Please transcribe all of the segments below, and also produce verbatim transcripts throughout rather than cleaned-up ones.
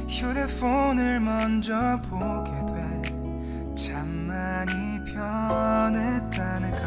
휴대폰을 먼저 보게 돼. 참 많이 변했다니까.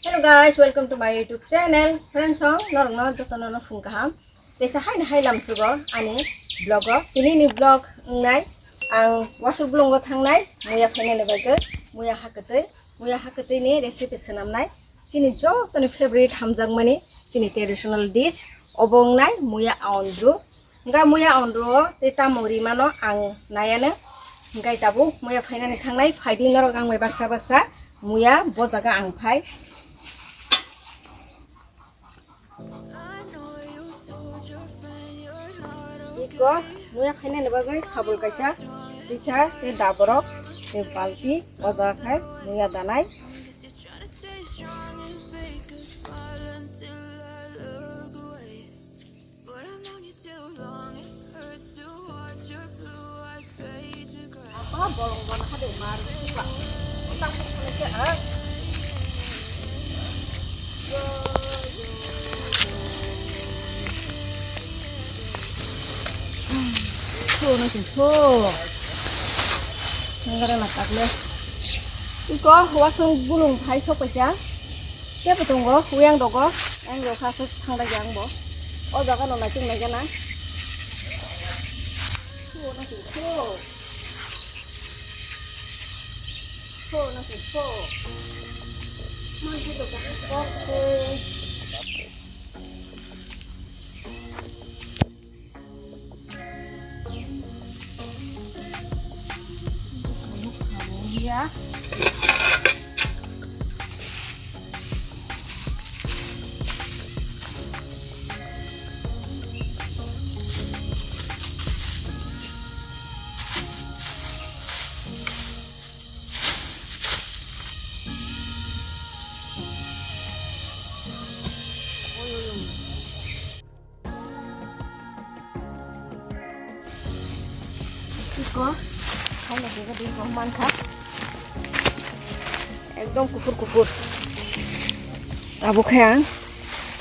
Hello guys, welcome to my YouTube channel. Friends, song norokno jotono no phung kaham. Tesa hai na hai lam sugo ani vlog o. Tini ni vlog wngnai ang wasuk bulungo thangnai muya phainani bagwi muya hakatwi, muya hakatwi ni recipe swnamnai. Chini jotoni favorite hamjakmani chini traditional dish obo wngnai muya aondru. Hingkha muya ondro tei tamo rimano ang naiano. Hingkha tabuk muya phainani thangnai, phaidi norok ang bai baksa baksa muya bo jaga ang phai. Iko muya phainani bagwi sabul kaisa, bikha tei daborok tei balti o jaga khai muya danai. Apa bolong bolong hade mar suka. Utang pun kena siya, ha? Yo, yo. Tuh, nasi tuh. Nengkara matak le. Iko wasung bulung phai sok paisa. Kebo tongo, uyang dogo. Ang rok ha sok thang dagi ang bo. O jaga no naitung nai gana. Pho na sing pho. Pho na sing pho. Mai pho to ka pho. Ya. Iko, hai na khe ding ko man kha. Ekdom kuphur kuphur. Abo khe ang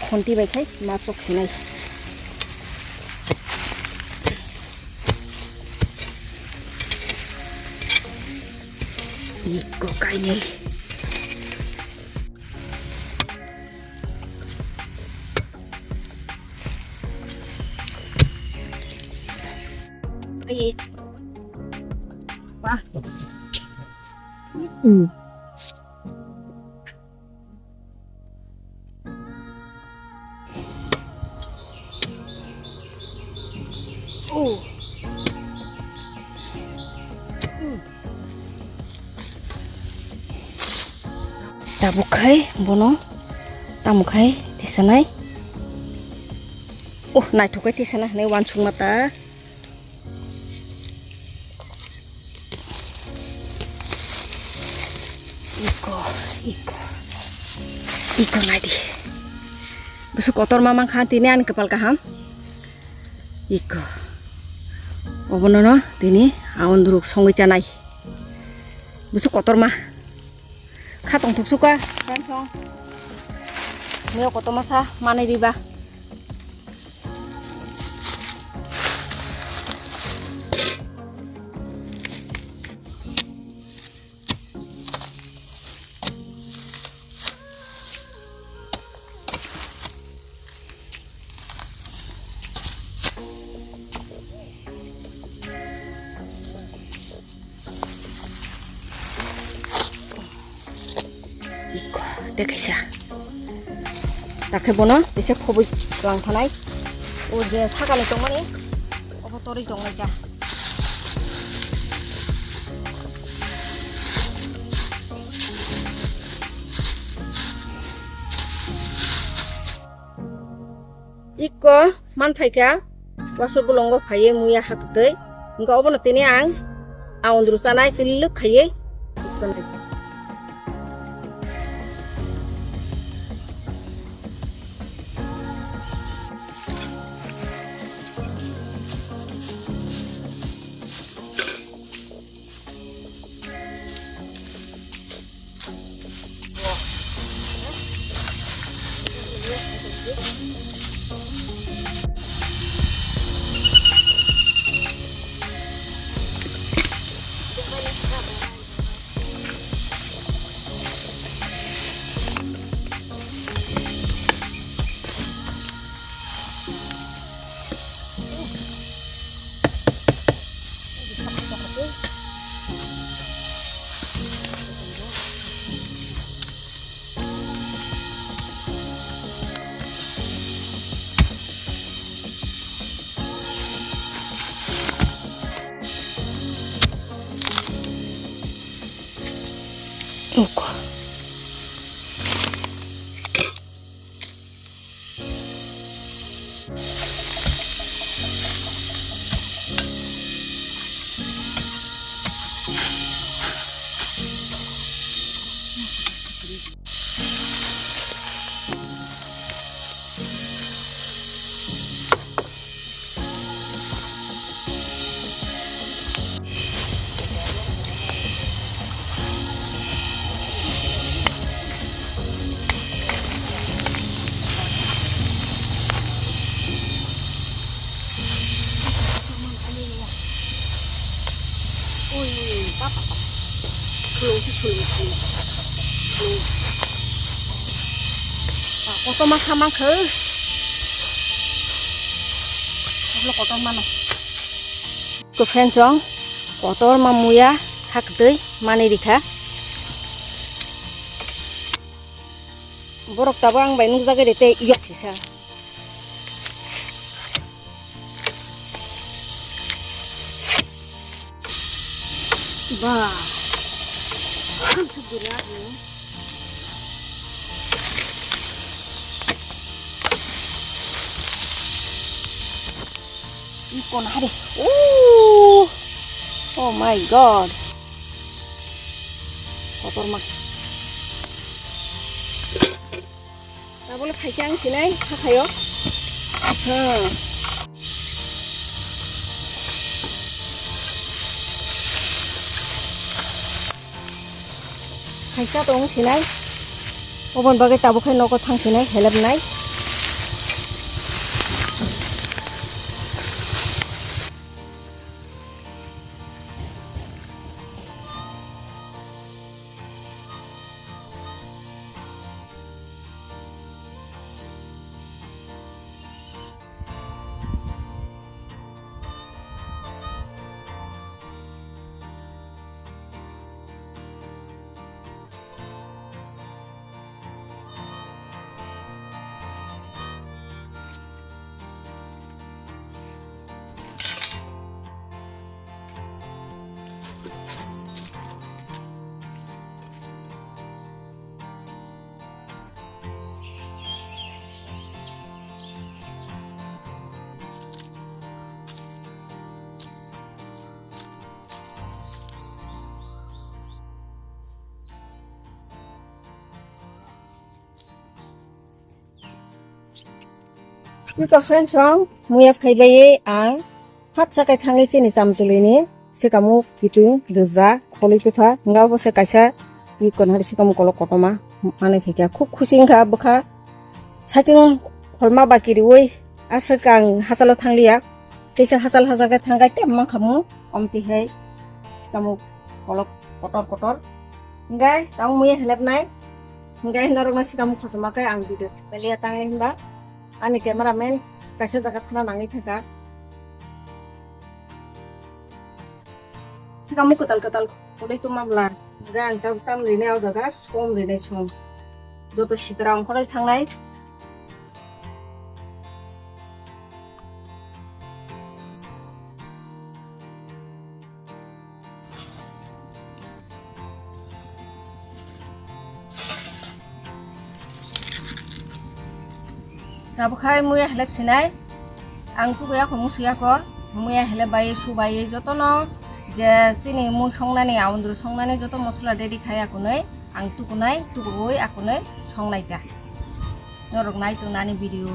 khonti bai khai ma chok sinai. Iko kainwi. Wah. Hmm. Oh. Hmm. Tabuk khai bono tamo khai tisanai. Oh, naithok khai tisanai hinwi uansukma ta. Iko, iko, iko naidi. Bwswk kotorma mankha tini ani kwpal kaham. Iko. Obono no tini aondruk songwi chanai. Bwswk kotorma. Kha tongthok suka, friends, song. Mio kotorma sa manwi riba. Iko, tei kaisa. Dakhe bono tesa khoboi lang thanai. O je sakani tongmani, obo torwi tongnai ta. Iko man phaikha, wasuk bolongo phaiwi muya haktwi. Wngkha obono tini ang aondru chanai twlwk khaiwi. Uk. Ui, ui, ui, pa, pa, pa. Khulung si, khulung si. Khulung. Pa, kotorma sa mankha. Ablo kotorma no. Ko friends song, kotorma muya, khak twi, mani rikha. Borok tabuk ang bai nukjagwi de tei yok sisa. Ba. Ikon hari. Oh. Oh my God. Kotorma. Tabole phaikhe ang sinai, hakhayo. Hmm. Khaisa tong sinai. Obon bagwi tabuk khai nogo thang sinai, helep nai. Iko friends song, muya phaibai ang. Hapsa kai thangwi chini chamtwlwini swkamuk kiting rwja kholi kwtha. Hwnga obo se kaisa iko nahari swkamuk kolok kotorma manwi phaikha. Khub khusi wngkha bwkha. Saichung kholma ba kiriwi aswk ang hachalo thangliya. Teisa hachal hachal khe thangkha tei mankha mung omtwi hai swkamuk kolok kotor kotor. Hwngai tang muya helep nai. Hwngai norokno swkamuk khosoma khe ang video peliya tangwi hwnba. Ani cameraman kaisa jaga thana nangwi thangkha. Swkamuk kwtal kwtal khulwi tongma bwla. Hwnkhe ang tam, tam rinai o jaga som rinai som. Joto sitra ongkhorwi thangnai. Tabuk khai muya helep sinai. Ang tuku yako musu yako. Muya helep bai su bai jotono je chini mui songnani, aundru songnani joto mosola ready khai akunui. Ang tukunai, tukuui akunui songnai ta. Norok nai tongnani video.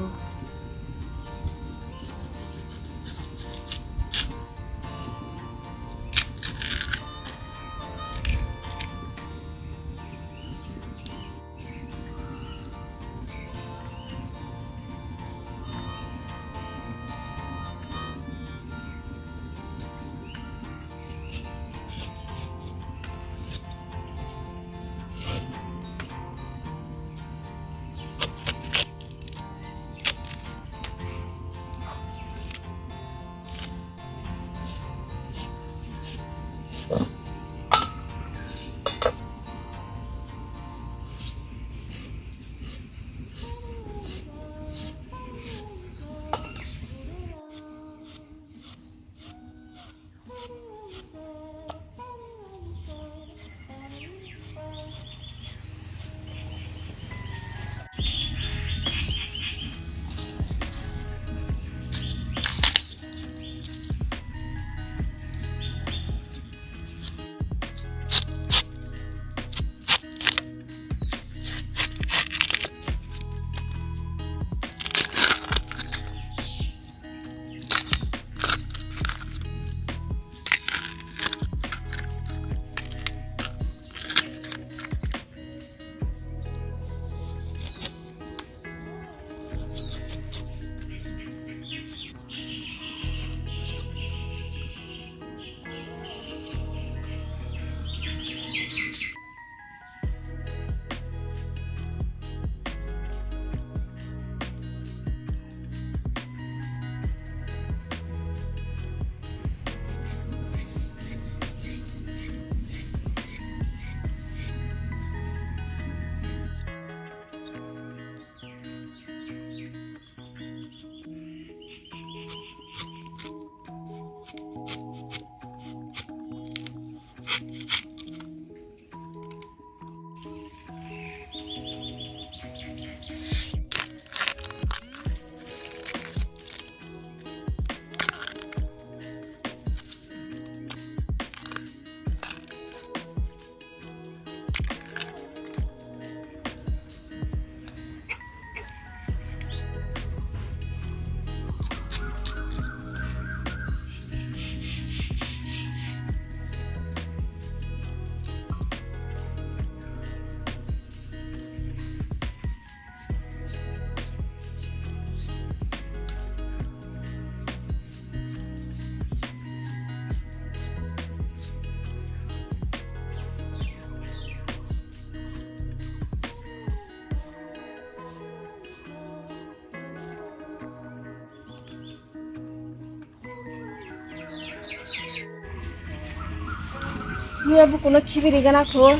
Muya bukuno khibiri gana kho.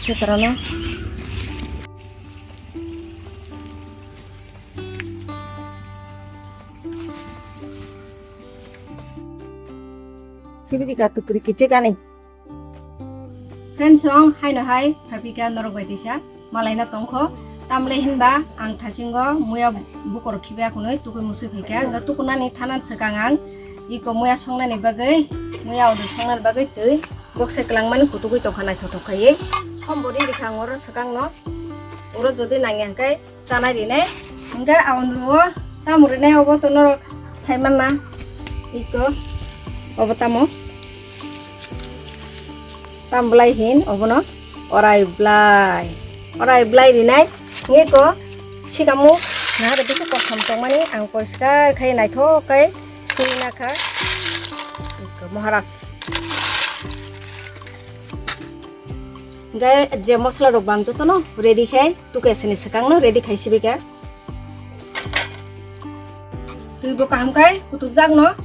Setarano. Khibiri ka tukri kiche kani. Friends, song haino hai phabika norok bai tisa malaina tongkho. Tamle hinba ang thasingo muya bukor khiba kunui tukui musui phaikha. Nga tukunani thanan swkang ang iko muya songnani bagwi, muya odo songnani bagwi twi bokse kwlangmani kutugui tongkha naithothok khaiwi. Sombori rikha ang oro swkangno. Oro jodi nangya hwnkhe chanai rinai. Hingke aondro o tamo rinai obo to norok sai manna. Iko obo tamo. Tam belai hin obono orai belai. Orai belai rinai. Hingke ko sikamo nahare bisi kosom tongmani ang poriskar khai naithok khai sui nakha. Iko Maharaj. Hingke je mosla rok bang jotono ready khai. Tukesini swkangno ready khai sibika. Twi bo kaham khai kutukjakno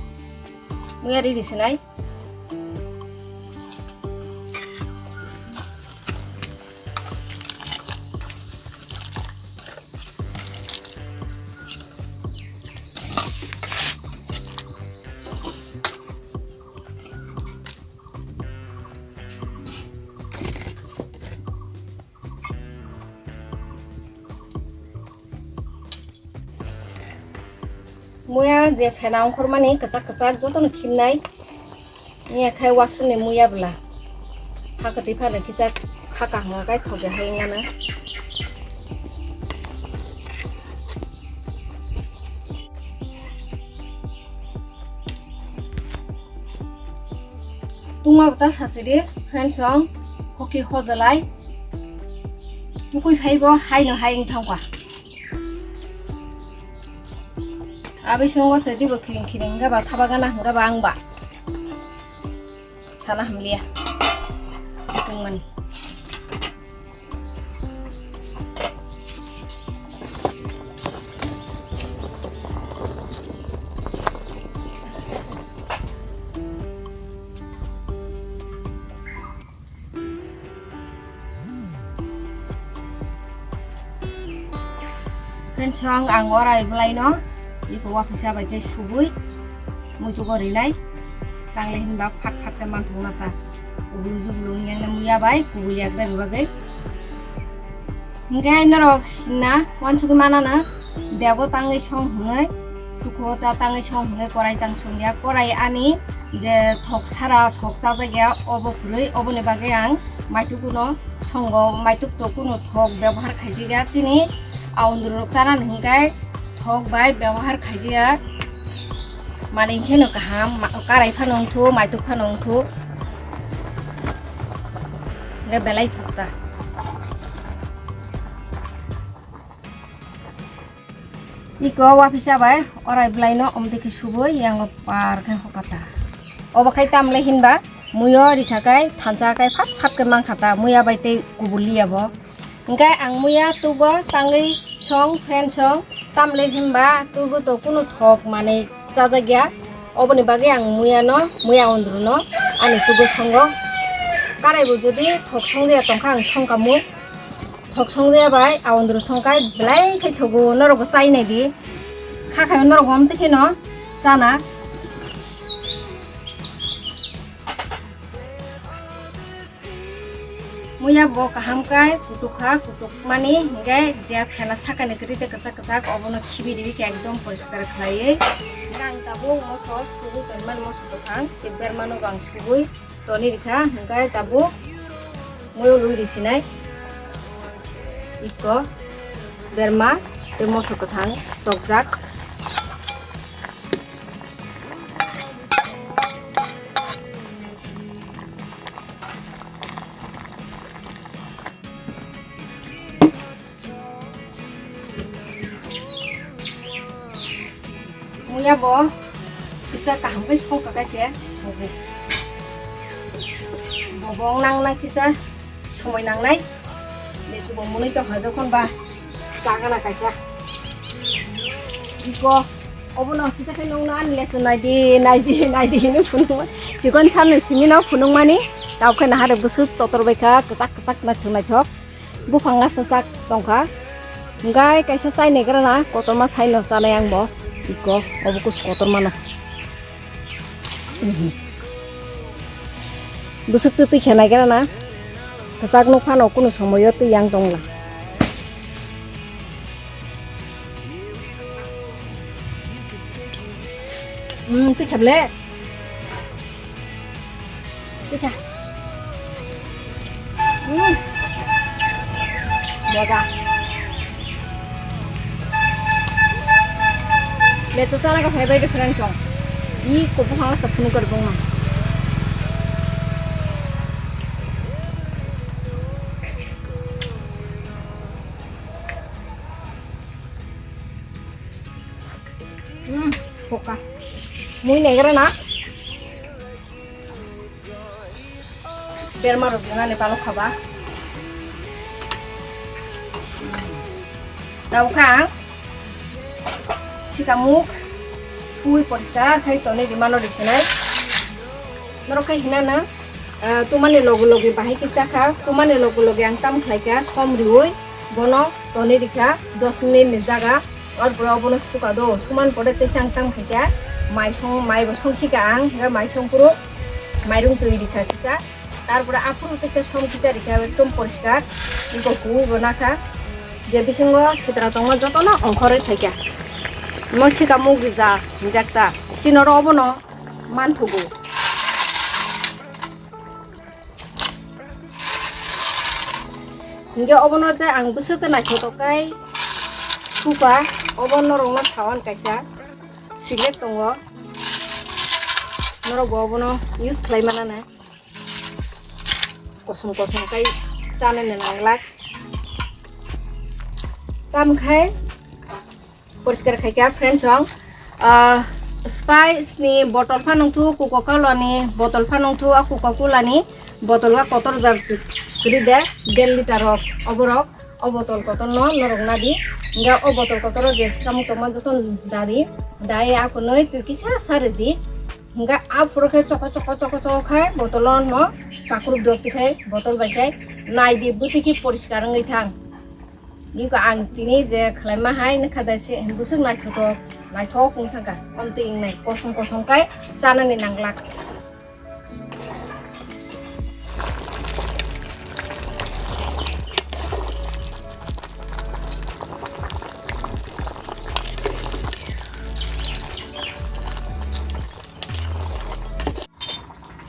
muya ready sinai. Muya je phena ongkhormani kwchak kwchak jotono khimnai. Iya khai wasuni muya bwla. Kha kwtwi phano kisa kha kaham khai thoge hai wngmano. Tungma bwta sasidi, friends, song hoki hojalai. Tukui phaibo haino hai wng thangkha. Abisongo se dibo khiring khiring hwnkhe ba thaba gana hwnkhe ba ang ba sana hamliya. Tungmani. Friends, ang, ang orai bwlaino iko waphisa bai khe subui muchugo rinai. Tangle hinba phat phat khe manthokna ta. Ublu jublu wngya muya bai kubul yak bai bagwi. Hingke norok hinna wansugwi manana, dego tangwi song hwnwi, tukho ta tangwi song hwnwi korai tang songya, korai ani je thok sara thok chajakya obo kwrwi, oboni bagwi ang maituk kuno songo, maituk to kuno thok bebohar khaijikya, chini aondru rok chanani hingke thok bai bebohar khaijikya, manwi kheno kaham, ma-, karai phano wngthu, maituk phano wngthu, hingke belai thok ta. Iko waphisa bai orai bwlaino omtwi khe subui yango par khe hokata. Obo khai tamle hinba muiyo rikha khai thansa khai phat phat khe mankha ta, muiya bai tei kubul liya bo. Hingkhe ang muiya tugo tangwi song friend song tamle hinba tugo to kunu thok manwi chajakya. Oboni bagwi ang muiyano, muiya ondrono ani tugo songo. Karaibo jodi thok songjaya tongkha ang songkamu. Thok songjaya bai a ondro songkai belai khe thogo, norokbo chai naidi. Kha khaio norokbo amtwi kheno chana. Muiya bo kaham kai kutuk kha, kutuk mani hingke je phela sakani kwrwi tei kwchak kwchak obono khibi riwi khe ekdom poriskar khlaiwi. Nang tabuk moso subui tonmani moso kwthang tei bermano bo ang subui toni rikha hingke tabuk muiyo lui risinai. Iko berma tei moso kwthang tokjak. Muiya bo kisa kaham khe songkha khe se. Bobo wng nang nang kisa somoi nangnai. Lesu bo mwnwi tongkha jokhon ba chagana kaisa. Iko obono kisa khe nungno ani lesu naidi, naidi, naidi hinwi phunukma. Chikon samni simi no phunukmani. Tabuk khe nahare bwswk totor bai kha, kwchak kwchak naithok naithok. Buphang asa sak tong kha. Hwnkhe kaisa chai naigra na, kotorma sai no chanai ang bo. Iko, obo kus kotorma no. Bwswk twi twi khe naigra na. Kwchak nuk phano kunu somoyo twi yang tong la. Hmm, twi khe ble. Twi khe. Hmm. Moja. Lechu chana ka phai bai different chong. I kopo hang sa phunu kar bong. Hmm, poka. Mui negra na. Berma rok rinani balok khaba. Tabuk kha ang sikamuk sui poriskar khai tonwi rimano risinai. Norok khai hinana, ah, tumani logi logi bahai kisa kha, tumani logi logi ang tam khlai kha, som riui bono tonwi rikha dos minute ni jaga. Ar pore obono suka do, suman pore tei ang tam khaikha, mai song, mai bo song sika ang, hingke mai song phuru mairung twi rikha kisa. Tar pore aphuru kisa song kisa rikha, ekdom poriskar, iko kuwi bo nakha. Je bisingo sitra tongma jotono ongkhorwi phaikha. Mo sika muk rija, hinjakta. Chini oro obono manthugo. Hingke obono je ang bwswk khe naithotok khe suka, obo norokno sawan kaisa secret tongo, norok bo obono use khlai manana, kosom kosom khe chanani nanglak, tamo khe. Poriskar khaikha friends rok, ah, Spice ni botol pha nungthu, Coca Cola ni botol pha nungthu, a Coca Cola ni botol ha kotor jar kwrwi de, der liter rok oborok, o botol kotor no norok nadi, hingke o botol kotor o je swkang tongma joto dadi, dai a kunui twi kisa sa rwdi, hingke a phuru khe chokho chokho chokho chokho khai botol o no chakruk dok twi khai botol bai khai naidi bwtwi khe poriskar wngwi thang. Niko ang tini je khlaima hai nokha da se bwswk naithotok, naithok wng thangkha. Omtwi wngnai kosom kosom khe chanani nanglak.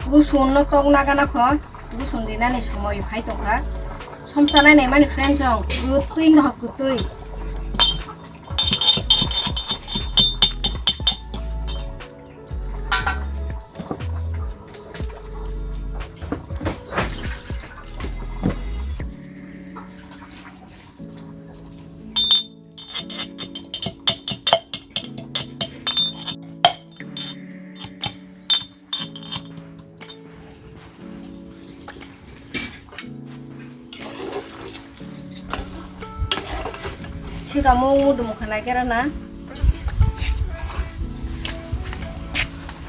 Rusun no tok nagana kho, rusun rinani somoi phai tongkha. Som chanai nai mani friends rok, kwtwi no kwtwi. Sika mung mudum khanai kera na.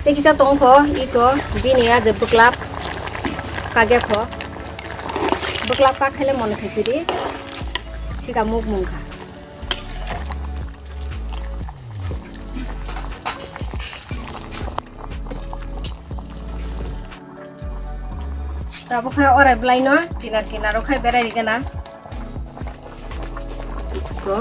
Tei kisa tong kho, iko bini ya je bwklap kagya kho. Bwklap kak khaile mon khaisiri. Sika muk mung kha. Tabuk khe orai bwlai no kinar kinar o khai berai rigana. Ko.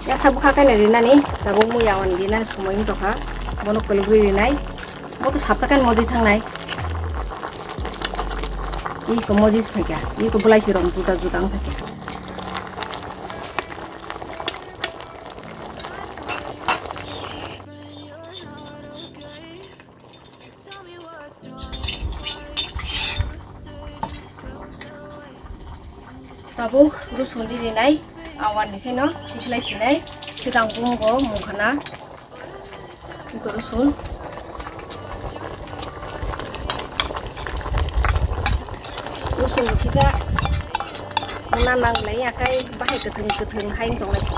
Ya sabuk kha kaina rinani, tabuk muya on rinani somoi wng tokha. Bono kwlwgwi rinai. Bo to sapsa kan moji thangnai. Iko moji phaikha. Iko bwlai si rom juda juda wng phaikha. Tabuk rusun di rinai, awan ni kheno tikhlai sinai, swkang bumung bo mungkhana. Iko rusun. Rusun kisa mana nanglai akai bahai kwthwng kwthwng hai tonglai si.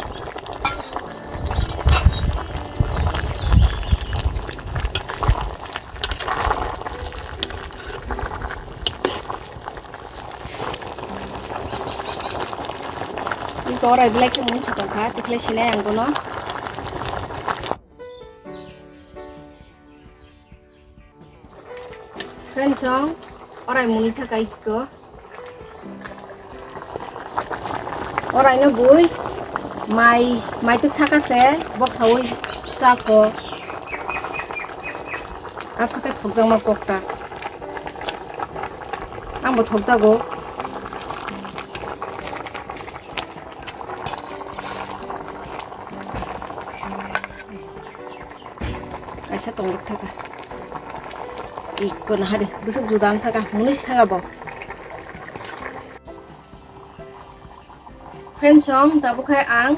Torai belai khe mungsa tongkha, tikhlai sinai ang bono. Friends, chwng orai muni thakai to. Orai no bui mai, mai tuk saka se bok sawi chakho. Absake thokjakma kokta. Ang bo thokjago. Kaisa tongrok thaka. Ikko nahari, bwswk juda wng thaka, mwnwi se thaka bo. Friends, chwng tabuk khe ang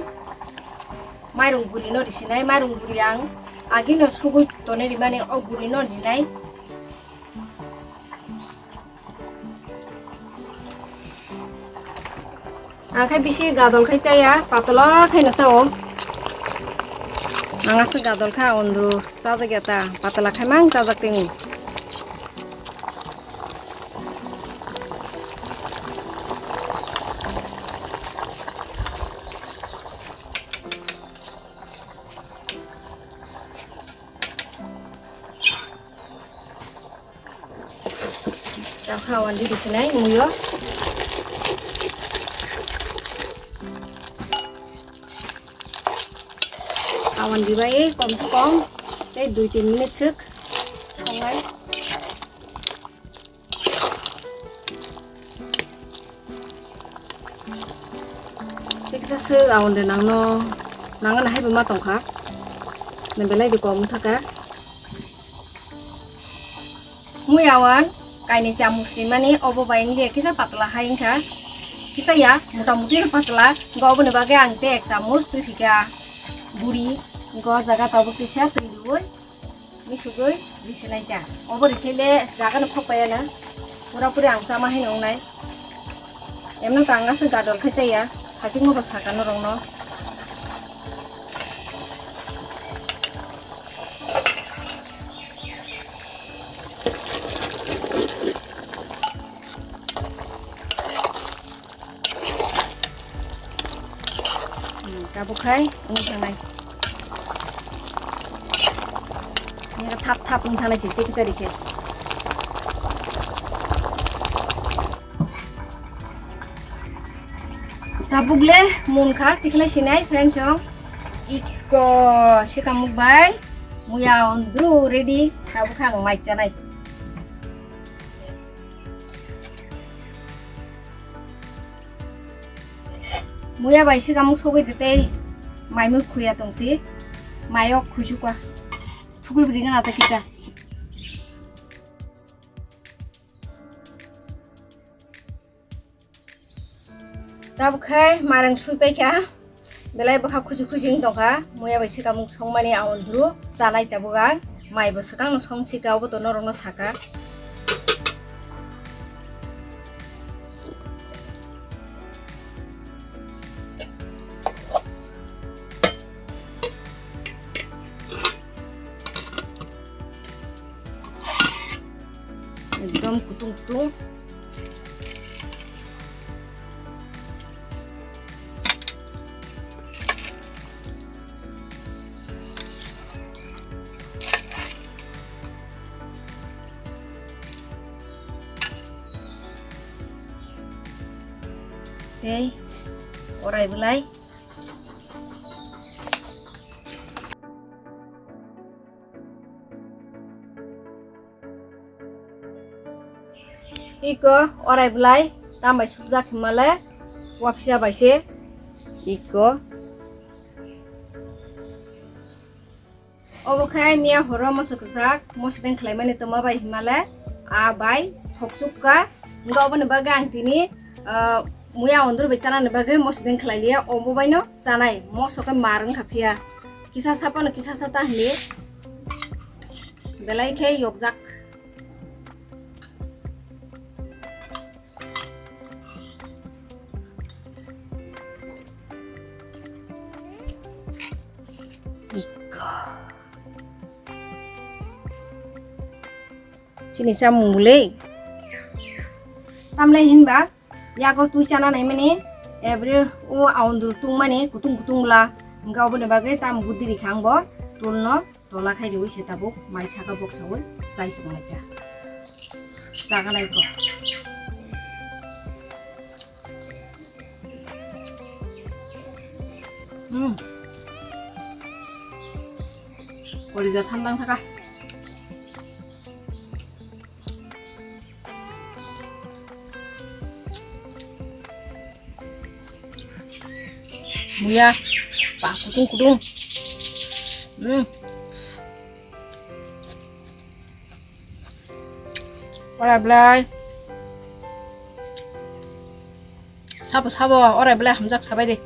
mairung guri no risinai, mairung guri ang agino sugui tonwi rimani o guri no rinai. Ang khe bisi gadol khai chaya, patla khai no chao. Ang aswk gadol kha, ondru chajak ya ta, patla khai mang chajak tingo. Tamo kha awan di bisinai muyo. Awan dibai kom se kom tei dui tin minute swk songnai. Teksa se awan de nangno nangna hai bo ma tongkha. Na belai de kom thaka. Mui awan kaini chamus rimani obo bai wngya kisa patla hai wngkha. Kisa ya mota muti no patla wngkha, oboni bagwi ang tei ek chamus twi thika buri wngkha o jaga tabuk kisa twi rwui. Misugwi risinai ta. Obo rikhe le jaga no sok paiya na. Pura puri ang chama hai nongnai. Emno tang aswk gadol khai chaya. Thachikma bo saka norokno. Hmm, tabuk khai wng thangnai. Nini thap thap wng thangnai se tei kisa rikhe. Tabuk le munkha tikhlai sinai friends chwng. Ikko sikamuk bai muya ondru ready tabuk kha ang mai chanai. Muya bai sikamuk sogwi de tei maimui khuya tongsi. Mayo khuisu kwa. Thukul bri gana ta kisa. Tabuk khai marang sui paikha. Belai bwkha khusi khusi wng tongkha. Muya bai sikamung songmani a ondru chanai tabuk ang. Mai bo swkang no song sika, obo to norok no saka. Ekdom kutung kutung. Tei orai belai. Iko orai belai tambai sukjak himale wapisa bai se iko. Obo khe miya horo moso kwchak mosideng khlaimani tongma bai himale a bai thokchukka. Wngkha oboni bagwi ang tini, ah, muya ondru bai chanani bagwi mosideng khlai liya, obo baino chanai moso khe mar wngkha phiya. Kisa sa phano kisa sa ta hinwi belai khe yokjak. Iko. Chini chamung le. Tamle hinba, yago twi chana naimani. Every o aondru tungmani kutung kutung la, hingke oboni bagwi tam budi rikha ang bo tulno tola khai riwi se tabuk mai saka boksawi chai tonglaikha. Chaganai ko. Hmm. Kolija thandang thaka. Muya, pa kutung kutung. Hmm. Orai belai. Sabo, sabo, orai belai hamjak sabai de.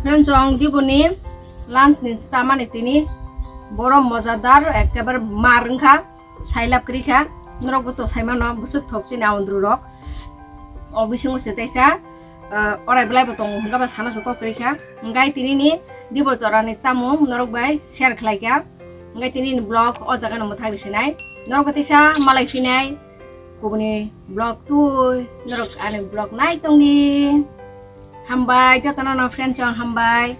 Friends, ang diboni lunch ni chamani tini borom mojadar, ekkebar mar wngkha, sailap kwrwi kha. Norok bo to saimano, bwswk thok chini aondru rok. O bisingo se teisa, ah, orai belai bo tongo, hwnka ba sana se kok kwrwi kha. Hwnkai tini ni dibor jora ni chamung norok bai share khlai kha. Hwnkai tini ni vlog o jaga no mwthang rw sinai. Norok bo teisa malai phinai. Kubuni vlog twi norok ani vlog nai tongdi. Hambai, jotono no friend chong hambai.